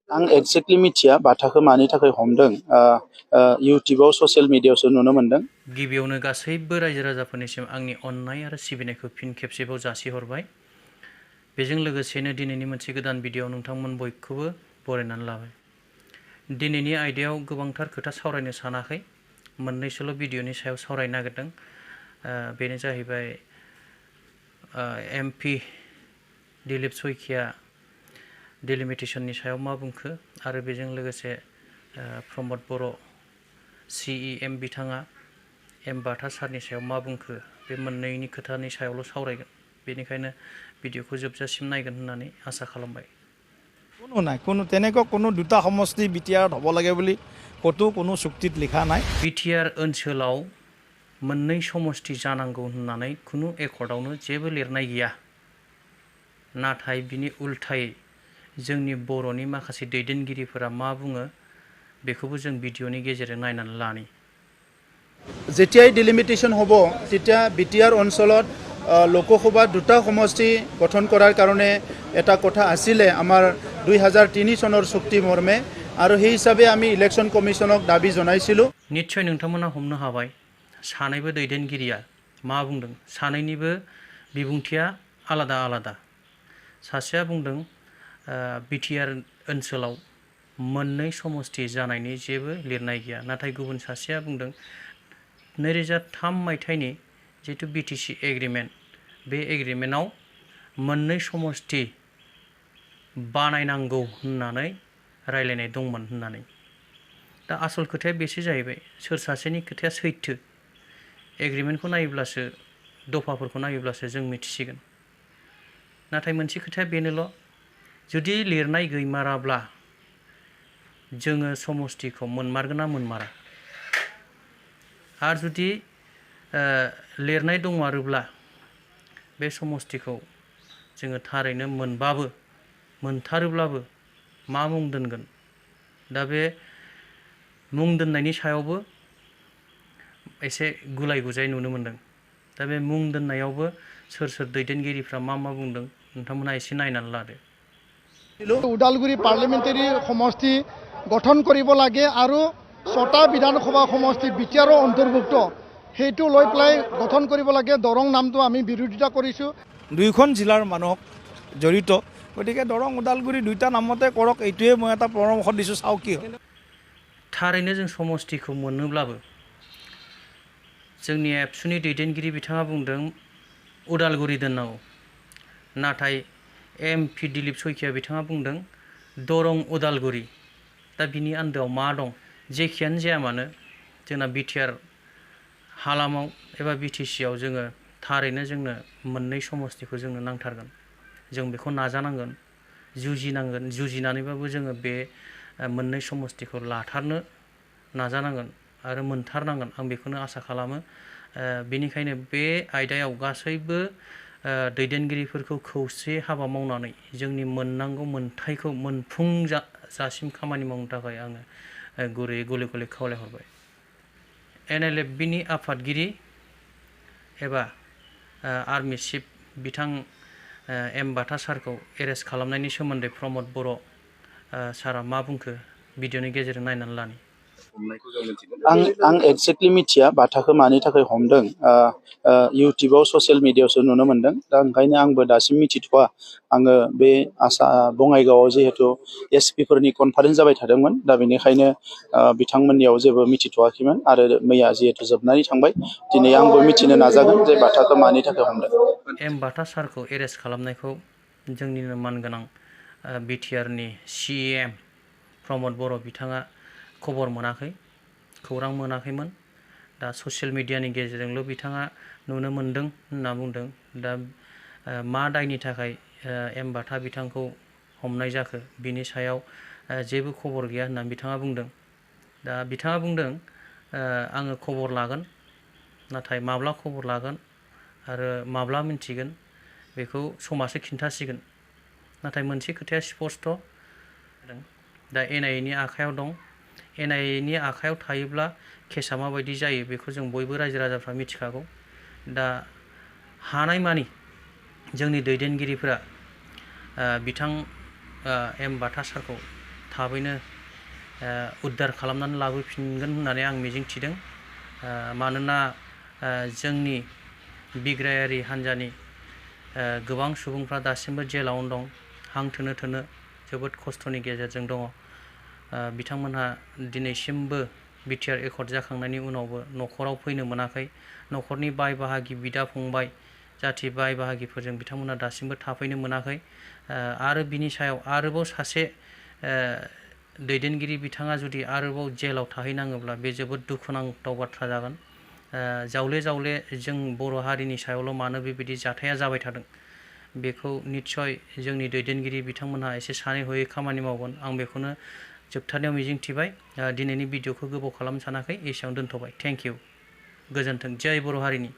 आं एक्जेक्टलि मिथिया बाथाखौ मानि थाखाय हमदों इउटुबाव ससियेल मिडियायावसो नुनो मोनदों। गिबियावनो गासैबो रायजो राजाफोरनिसिम आंनि अननाय आरो सिबिनायखौ फिन खेबसेबाव जासिहरबाय। बेजों लोगोसेनो दिनैनि मोनसे गोदान भिडिअ नोंथांमोन बयखौबो बरायनानै लाबाय। दिनैनि आयदायाव गोबांथार खोथा सावरायनो सानाखै, मोननैसोल' भिडिअनि सायाव सावरायनो नागिरदों। बेनो जाहैबाय MP दिलीप सयखिया डिलिमिटेसननि सायाव मा बुंखो आरो बेजों लोगोसे प्रमद बर' CEM बिथाङा एम बाथा सारनि सायाव मा बुंखो, बे मोननैनि खोथानि सायावल' सावरायगोन। बेनिखायनो भिडिअखौ जोबजासिम नायगोन होननानै आसा खालामबाय। কোনো নাই, তেনেকুৱা কোনো দুটা সমষ্টি বিটিআৰত হ'ব লাগে বুলি ক'তো কোনো চুক্তিত লিখা নাই। बिटिआर ओनसोलाव मोननै समष्टि जानांगौ होननानै खुनु एकर्डआवनो जेबो लिरनाय गैया। नाथाय बिनि उल्थायै जोंनि बर'नि माखासे दैदेनगिरिफोरा मा बुङो बेखौबो जों भिडिअनि गेजेरजों नायनानै लानि। যেতিয়াই ডিলিমিটেশ্যন হ'ব তেতিয়া বিটিআৰ অঞ্চলত লোকসভা দুটা সমষ্টি গঠন কৰাৰ কাৰণে এটা কথা আছিলে আমাৰ 2003 চনৰ চুক্তি মৰ্মে, আৰু সেই হিচাপে আমি ইলেকশ্যন কমিশ্যনক দাবী জনাইছিলোঁ। निश्चय नोंथांमोना हमनो हाबाय सानैबो दैदेनगिरिया मा बुंदों। सानैनिबो बिबुंथिया आलादा आलादा। सासेया बुंदों बिटिआर ओनसोलाव मोननै समष्टि जानायनि जेबो लिरनाय गैया, नाथाय गुबुन सासेया बुंदों 2003 मायथाइनि जितु BTC एग्रिमेन्ट, बे एग्रिमेन्टआव मोननै समष्टि बानायनांगौ होननानै रायलायनाय दंमोन होननानै। दा आसल खोथाया बेसो जाहैबाय, सोर सासेनि खोथाया सैथो एग्रिमेन्टखौ नायोब्लासो, दफाफोरखौ नायोब्लासो जों मिथिसिगोन। नाथाय मोनसे खोथाया बेनोल', जुदि लिरनाय गैमाराब्ला जोङो समष्टिखौ मोनमारगोन ना मोनमारा, आरो जुदि लिरनाय दंमारोब्ला बे समष्टिखौ जोङो थारैनो मोनथारोब्लाबो मा मुं दोनगोन। दा बे मुं दोननायनि सायावबो एसे गुलाय गुजाय नुनो मोनदों। दा बे मुं दोननायावबो सोर सोर दैदेनगिरिफ्रा मा बुंदों नोंथांमोना एसे नायनानै लादो। ওদালগুৰি পাৰ্লিমেণ্টাৰী সমষ্টি গঠন কৰিব লাগে আৰু 6টা বিধানসভা সমষ্টি বিটিআৰৰ অন্তৰ্ভুক্ত, সেইটো লৈ পেলাই গঠন কৰিব লাগে। দৰং নামটো আমি বিৰোধিতা কৰিছোঁ। দুইখন জিলাৰ মানুহক জড়িত, গতিকে দৰং ওদালগুৰি দুইটা নামতে কৰক, এইটোৱে মই এটা পৰামৰ্শ দিছোঁ। চাওঁ কি হয়। थारैनो जों समष्टिखौ मोनोब्लाबो जोंनि एबसुनि दैदेनगिरि बिथाङा बुंदों उदालगुरि दोननांगौ, नाथाय MP दिलीप सयखिया बिथाङा बुंदों दरं उदालगुरि। दा बिनि आन्दोआव मा दं? जेखियानो जाया मानो जोंना बिटिआर हालामाव एबा BTCआव जोङो थारैनो जोंनो मोननै समष्टिखौ जोंनो नांथारगोन। जों बेखौ नाजानांगोन, जुजिनांगोन, जुजिनानैबाबो जोङो बे मोननै समष्टिखौ लाथारनो नाजानांगोन आरो मोनथारनांगोन। आं बेखौनो आसा खालामो। बेनिखायनो बे आयदायाव गासैबो दैदेनगिरिफोरखौ खौसे हाबा मावनानै जोंनि मोननांगौ मोनथायखौ मोनफुंजासिम खामानि मावनो थाखाय आङो गुरैयै गले गले खावलायहरबाय। NLFBनि आफादगिरि एबा आर्मि चिफ बिथां एम बाथा सारखौ एरेस्ट खालामनायनि सोमोन्दै प्रमद बर' सारा मा बुंखो भिडिअनि गेजेरजों नायनानै लानि। आं एक्जेक्टलि मिथिया बाथाखौ मानि थाखाय हमदों। इउटुबाव ससियेल मिडियायावसो नुनो मोनदों। दा ओंखायनो आंबो दासिम मिथिथ'वा। आङो बे बङाइगावआव जिहेतु SP फोरनि कनफारेन्स जाबाय थादोंमोन, दा बेनिखायनो बिथांमोननियाव जेबो मिथिथ'वाखैमोन। आरो मैया जिहेतु जोबनानै थांबाय, दिनै आंबो मिथिनो नाजागोन जे बाथाखौ मानि थाखाय हमदों। एम बाथा सारखौ एरेस्ट खालामनायखौ जोंनिनो मानगोनां बिटिआरनि CEM प्रमद बर' बिथाङा खबर मोनाखै, खौरां मोनाखैमोन। दा ससियेल मिडियानि गेजेरजोंल' बिथाङा नुनो मोनदों होनना बुंदों। दा मा दायनि थाखाय एम बाथा बिथांखौ हमनाय जाखो बिनि सायाव जेबो खबर गैया होननानै बिथाङा बुंदों। दा बिथाङा बुंदों आङो खबर लागोन, नाथाय माब्ला खबर लागोन आरो माब्ला मिन्थिगोन बेखौ समासो खिन्थासिगोन। नाथाय मोनसे खोथाया स्पष्ट, दा NIAनि आखायाव दं। NIAनि आखायाव थायोब्ला केसा माबायदि जायो बेखौ जों बयबो रायजो राजाफ्रा मिथिखागौ। दा हानायमानि जोंनि दैदेनगिरिफोरा बिथां एम बाथा सारखौ थाबैनो उद्धार खालामनानै लाबोफिनगोन होननानै आं मिजिंथिदों। मानोना जोंनि बिग्रायारि हान्जानि गोबां सुबुंफ्रा दासिमबो जेलावनो दं, हां थोनो थोनो जोबोद खस्थ'नि गेजेरजों दङ। बिथांमोनहा दिनैसिमबो बिटिआर एकर्ड जाखांनायनि उनावबो न'खराव फैनो मोनाखै। न'खरनि बाय बाहागि बिदा फंबाय जाथि बाय बाहागिफोरजों बिथांमोना दासिमबो थाफैनो मोनाखै। आरो बिनि सायाव आरोबाव सासे दैदेनगिरि बिथाङा जुदि आरोबाव जेलाव थाहैनाङोब्ला बे जोबोद दुखुनांथाव बाथ्रा जागोन। जावले जावले जों बर' हारिनि सायावल' मानो बेबायदि जाथाया जाबाय थादों, बेखौ निस्सय जोंनि दैदेनगिरि बिथांमोनहा एसे सानै हयै खामानि मावगोन, आं बेखौनो जोबथारनायाव मिजिंथिबाय। दिनैनि भिडिअखौ गोबाव खालामनो सानाखै, एसेयावनो दोनथ'बाय। थेंक इउ, गोजोन्थों। जय बर' हारिनि।